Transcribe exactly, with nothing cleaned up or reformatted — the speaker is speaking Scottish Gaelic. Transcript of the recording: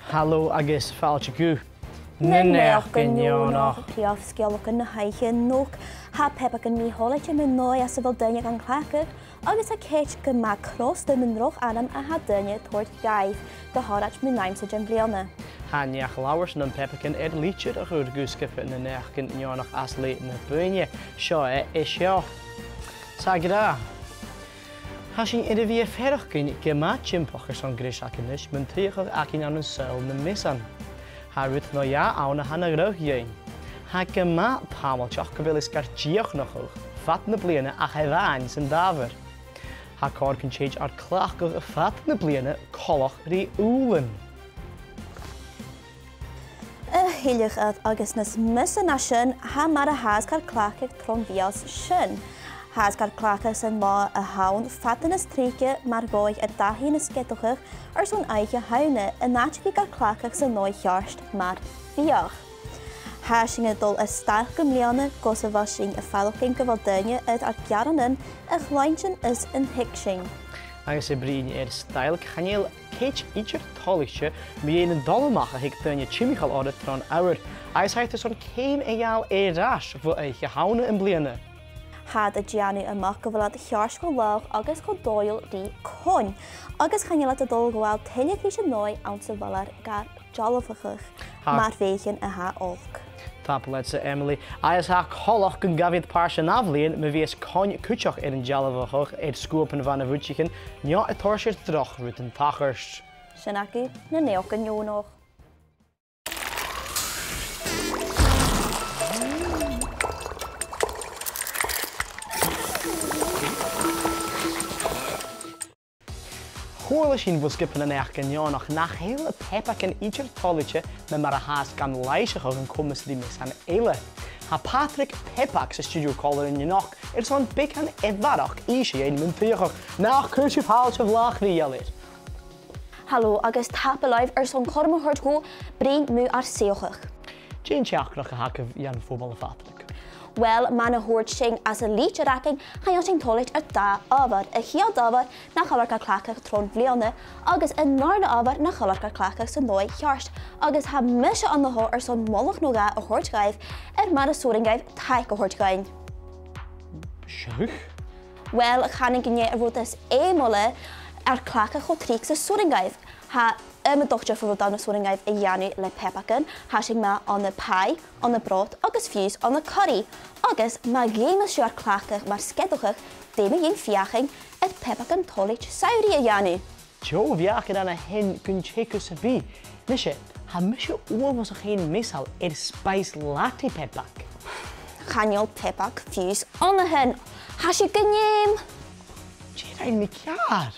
Halò agus fàilte gu Na Naidheachdan Neònach. Prìomh sgeulachdan na h-oidhche a-nochd. Tha peppagan mì-thoilichte mun dòigh anns a bheil daoine gan cleachdadh, agus tha Kate gu math crosta mun droch ainm a tha daoine a' toirt dhaibh, gu h-àraid mun àm seo den bhliadhna. Tha neach-labhairt nam peppagan air litir a chur gu sgioba na Naidheachdan Neònach às leth na buidhne. Seo e, e seo. 'S e ag ràdh: Tha sinn air a bhith a' faireachdainn gu math tiompach airson greis againn a-nis mun t-suidheachadh againn ann an saoghal nam measan. Tha rud no dhà ann a tha na dhruth dhuinn. Tha e gu math tàmailteach gu bheil e sgàth dìochuimhneachadh fad na bliadhna ach a-mhàin san Dàmhair. Tha còir gun tèid ar cleachdadh fad na bliadhna coltach ri ùbhlan. A thuilleadh air agus nas miosa na sin, tha mar a thathas gar cleachdadh tron mhìos sin. Thathas gar cleachdadh san là a th' ann fada nas trìce mar dhòigh air dachaighean a sgeadachadh airson Oidhche Shamhna, an àite a bhith gar cleachdadh san dòigh cheart mar fiach. Tha sinn a' dol a-steach gam bliadhna gus am faigh sinn a' faireachdainn gu bheil daoine air ar gearranan a chluinntinn is an tuigsinn. Agus a' bruidhinn air stail, chan eil Kate idir toilichte mu dheidhinn an dol-a-mach a th' aig daoine timcheall oirre tron fhoghar, agus tha iad airson ceum a ghabhail air ais bho Oidhche Shamhna am bliadhna. Tha iad a' dèanamh a-mach gu bheil iad cheart cho laghach agus cho dòigheil ri coin, agus chan eil iad a' dol a ghabhail tuilleadh ris an dòigh anns a bheil iad gar dealbhachadh, mar bheathaichean a tha olc. Tapadh leatsa, Emily. Agus tha e coltach gun gabh iad pàirt san ath-bhliadhna ma bhios coin cuideachd air an dealbhachadh air sguaban bhana-bhuidsichean, no a' toirt air droch rudan tachairt. Sin agaibh Na Naidheachdan Neònach. Chuala sinn bho sgioba nan Naidheachdan Neònach nach eil peppagan idir toilichte na mar a thathas gan làimhseachadh an coimeas ri measan eile. Tha Pàdraig Peppaig san stiùidio còmhla rinn a-nochd airson beagan a bharrachd innse dhuinn mun t-suidheachadh. Nach cuir sibh fàilte bhlàth ri chèile air. Halò agus tapadh leibh airson cothrom a thoirt dhomh bruidhinn mu ar suidheachadh. Dè an teachdaireachd a th' agaibh dhan phoball, a Phàdraig? Uill, mar a thuirt sinn anns an litir againn, chan eil sinn toilichte air dà adhbhar. A' chiad adhbhar, nach eil iad gar cleachdadh tron bhliadhna, agus an dàrna adhbhar, nach eil iad gar cleachdadh san dòigh cheart, agus tha mise an seo airson moladh no dhà a thoirt dhaibh, air mar as urrainn dhaibh taic a thoirt dhuinn. Seadh? Uill, chanainn gur e an rud as fheumaile ar cleachdadh cho tric 's as urrainn dhaibh. Tha iomadach diofar rud ann as urrainn dhaibh a dhèanamh le peppagan. Tha sinn math ann am pie, ann am brot agus fiù 's ann an curry. Agus ma dh'fheumas sibh ar cleachdadh mar sgeadachadh, dè mu dheidhinn feuchainn air peppagan toilichte samhraidh a dhèanamh? Deagh bheachd a th' ann a shin gun teagamh sa bhith. Nise, tha mise uabhasach fhèin measail air spice latte peppag. Chan eil peppag fiù 's ann a shin. Tha sibh gu feum. Dè rinn mi ceàrr?